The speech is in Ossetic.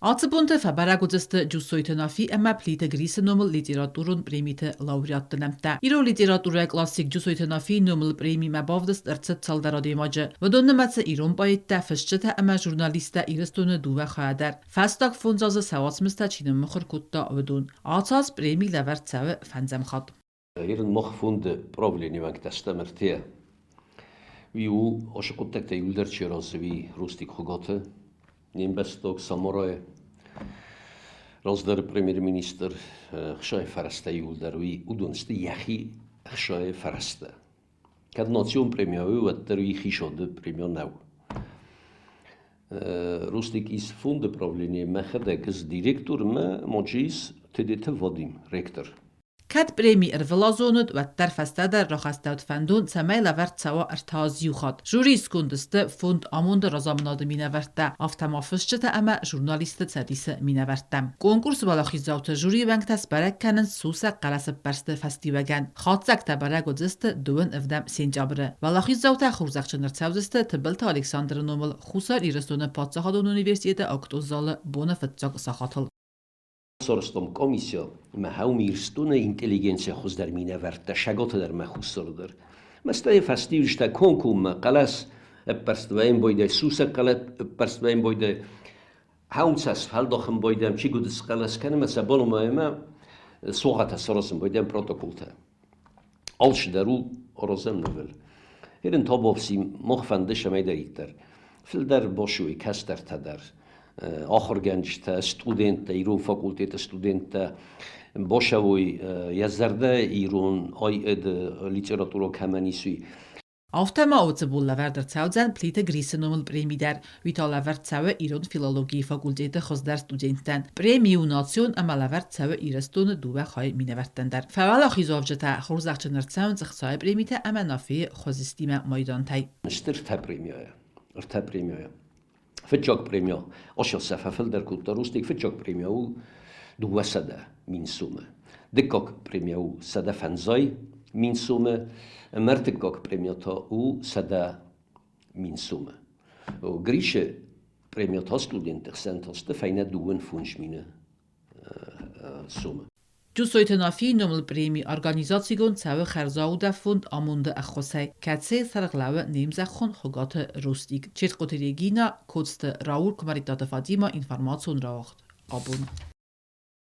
Ацы бонты фӕбӕрӕг уыдзысты Джусойты Нафи ӕмӕ Плиты Грисы номыл литературон премиты лауреатты нӕмттӕ. Ирон литературӕйы классик Джусойты Нафийы номыл премимӕ бавдыст ӕрцыд цалдӕр адӕймаджы. Уыдон нымӕцы ирон поэттӕ, фысджытӕ ӕмӕ журналисттӕ Ирыстоны дыууӕ хайӕ дӕр. Фӕстаг фондз азы сӕ уацмыстӕ чи ныммыхуыр кодта, уыдон. Ацы аз преми лӕвӕрд цӕуы фӕндзӕм хатт. Ирын мах фонды правлени уӕнгтӕ стӕм ӕртӕ. Уый у асы хъуыддӕгтӕ иуылдӕр чи аразы, уый Рустик Хуыгаты, не мбӕстаг Самарайы раздӕры премьер-министр, ӕхсайы фӕрӕзтӕ иуылдӕр уый уыдон сты йӕхи ӕхсайы фӕрӕзтӕ. Кӕд национ премия у, уӕддӕр уый хисоды премия нӕу. Рустик ис фонды правление, мӕхӕдӕг ӕз директор мӕ моджы ис Тедеты Вадим, ректор. Кӕд преми ӕрвылазон уыд, уӕддӕр фӕстӕдӕр рахастӕуыд фӕндон, цӕмӕй лӕвӕрд цӕуа ӕртӕ аз иу хатт. Жюрийы сконды сты фонд Амонды разамынады минӕвӕрттӕ, афтӕ ма фысджытӕ ӕмӕ журналистты цӕдисы минӕвӕрттӕ. Конкурсы уӕлахиздзауты жюрийы уӕнгтӕ сбӕрӕг кӕнынц сусӕг хъӕлӕсӕппӕрсты фӕстиуӕгӕн. Хатдзӕгтӕ бӕрӕг уыдзысты дыууын ӕвдӕм сентябры. Уӕлахиздзаутӕ хорзӕхджын ӕрцӕудзысты Тыбылты Александры номыл Хуссар Ирыстоны паддзахадон университеты актон залы боны фыццаг сахатыл. Сарӕзтам комиссия, мӕ хӕум Ирыстоны интеллигенция хуыздӕр минӕвӕрттӕ, Шаготы дӕр мӕ Хуссары дӕр. Мӕстӕй фӕстиуджытӕ комкоммӕ хъӕлӕс ӕппӕрст вӕййын байдайы, сусӕг хъӕлӕс ӕппӕрст вӕййын байдайы. Хӕумцӕс фӕлдахын байдайӕм, чи гуыд схъӕлӕс кӕны, мӕ сӕ банымайӕм сугъатӕ саразын байдайӕм протоколтӕ. Алчидӕр у аразӕм нывыл. Ирын табуафси мах фӕнды цӕмӕйдӕриддӕр. Фылдӕр басуй кӕстӕртӕ дӕр, ахуыргӕнджытӕ, студенттӕ, ирон факультеты студенттӕ бацӕуой йӕ зӕрдӕ ирон ай-эды литературӕ кӕмӕн ис, уый. Афтӕ ма уыцы бон лӕвӕрд ӕрцӕудзӕн Плиты Грисы номыл преми дӕр. Уый та лӕвӕрд цӕуы ирон филологийы факультеты хуыздӕр студенттӕн. Преми у национ ӕмӕ лӕвӕрд цӕуы Ирыстоны дыууӕ хайы минӕвӕрттӕн дӕр. Фӕуӕлахизуӕвджытӕ хорзӕхджын ӕрцӕуынц ӕхцайы премитӕ ӕмӕ Нафийы хуызистимӕ майдантӕй. Стыр ӕртӕ премияйы. Ӕртӕ премияйы. Фыццаг премия Ошосе фӕфылдӕр кодта Рустик. Фыццаг премия у 200 000 сомы. Дыккаг премия у 150 000 сомы. Ӕмӕ ӕртыккаг премия та у 100 000 сомы. Гришы премия та студентты хсӕн та сты фӕйнӕ 55 000 сомы. Джусойты Нафийы номыл преми организацигонд цӕуы хӕрзаудӕн фонд Амонды ӕххуысӕй, кӕцыйы сӕргълӕууы не мзӕххон Хуыгаты Рустик. Четкъоты Регина, Коцты Раур, Куымӕридтаты Фатимӕ, информацион рауагъд. Абон.